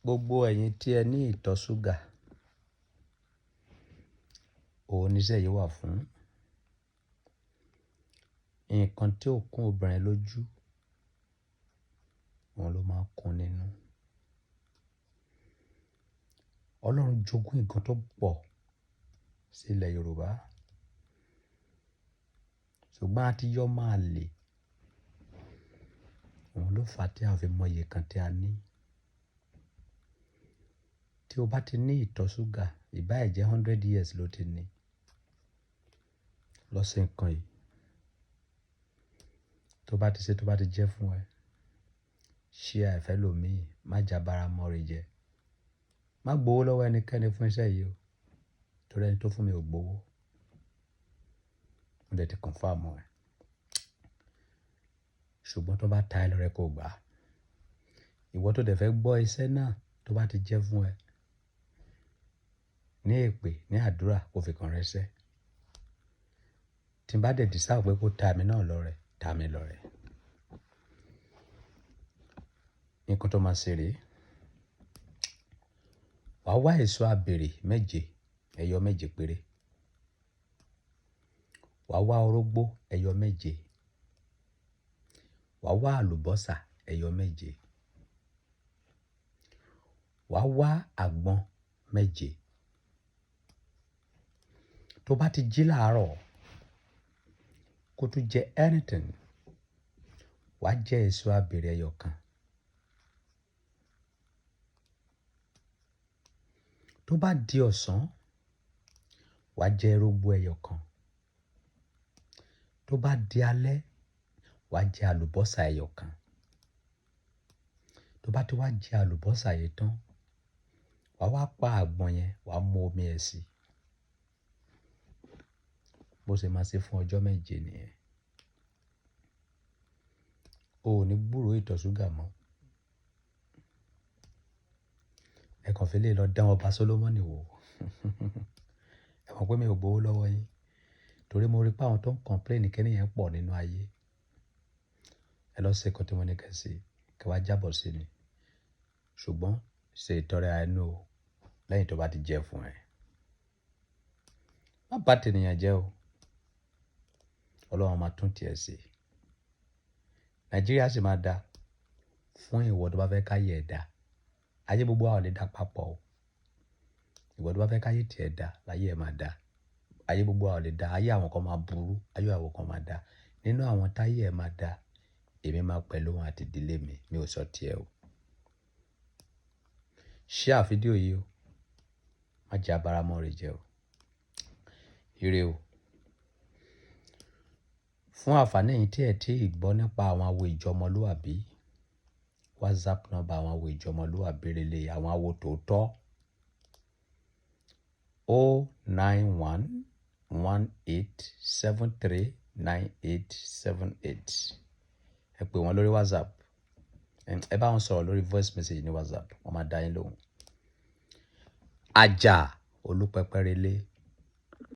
Gbogbo ẹ̀yin tí ẹ ní ìtọ̀ ṣúgà, òun níṣẹ́ yìí wà fún. Nǹkan tí ó kún obìnrin lójú, òun ló máa ń kún nínú. Ọlọ́run jogún nǹkan tó pọ̀ sí ilẹ̀ Yorùbá. Ṣùgbọ́n a ti yọ máa lè. Òun ló fà á tí a fi mọ iye kan tí a ní. Tí o bá ti ní ìtọ̀ ṣúgà, ìbá ẹ̀ jẹ́ 100 years ló ti ní. Lọ ṣe nǹkan yìí. Tó bá ti ṣe, tó bá ti jẹ́ fún ẹ, share ẹ fẹ́lòmíì, má jabara mọ́re jẹ. Má gbowó lọ́wọ́ ẹnikẹ́ni fún iṣẹ́ yìí o. Torí ẹni tó fún mi ò gbowó. Mo dẹ̀ ti confirm ẹ. Ṣùgbọ́n tó bá ta ẹ lọ́rẹ kó gbà á. Ìwọ tó dẹ̀ fẹ́ gbọ́ iṣẹ́ náà tó bá ti jẹ́ fún ẹ, ní èpè, ní àdúrà, kó fi kan rẹ ṣẹ́. Tí n bá dẹ̀ deserve pé kó ta èmi náà lọ́rẹ, ta mi lọ́rẹ. Nǹkan tó máa ṣe rèé. Wà á wá èso abèrè méje, ẹyọ méje péré. Wà á wá orógbó ẹyọ méje. Wà á wá àlùbọ́sà ẹyọ méje. Wà á wá àgbọn méje. Tó bá ti jí láàárọ̀, kó tó jẹ anything, wà á jẹ èso abèrè ẹyọ kan. Tó bá di ọ̀sán, wà á jẹ orógbó ẹyọ kan. Tó bá di alẹ́, wà á jẹ àlùbọ́sà ẹyọ kan. Tó bá ti wá jẹ àlùbọ́sà yìí tán, wà á wá pa àgbọn yẹn, wà á mú omi ẹ̀ sí. Bó ṣe máa ṣe fún ọjọ́ méje nìyẹn. O ò ní gbúròó ìtọ̀ ṣúgà mọ́. Ẹ kàn fi lè lọ dán ọba Solomoni wò. Ẹ mọ̀ pé mi ò gbowó lọ́wọ́ yín. Torí mo rí pé àwọn tó ń complain kíni yẹn pọ̀ nínú ayé. Ẹ lọ ṣe nǹkan tí mo ní kí ẹ ṣe, kí ẹ wá jábọ̀ sí mi. Ṣùgbọ́n ṣe ìtọrẹ àánú o lẹ́yìn tó bá ti jẹ́ fún ẹ. Má bá tènìyàn jẹ́ o. Ọlọ́run máa tún tiẹ̀ ṣe. Nàìjíríà sì máa da fún ìwọ tó bá fẹ́ káyé ẹ dá. Ayé gbogbo wa ò lè dá papọ̀ o. Ìwọ tó bá fẹ́ káyé tí ẹ dá, láyé ẹ máa dá. Ayé gbogbo wa ò lè dá. Ayé àwọn kan máa burú, ayé àwọn kan máa dá. Nínú àwọn táyé ẹ máa dá, èmi máa pẹ̀lú wọn àti ìdílé mi. Mi ò sọ tiẹ̀ o. Share fídíò yìí o. Má jẹ́ abara mọ́re jẹ o. Ire o. Fún àǹfààní ẹ̀yin tí ẹ tí ì gbọ́ nípa àwọn awo ìjọ ọmọlúwàbí, WhatsApp number àwọn awo ìjọ ọmọlúwàbí lélẹ̀, àwọn awo tòótọ́. 09118739878. Ẹ pè wọ́n lórí WhatsApp. Ẹ bá wọn sọ̀rọ̀ lórí voice message ní WhatsApp, wọ́n máa dá yín lóhùn. Àjà Olúpẹpẹ relé.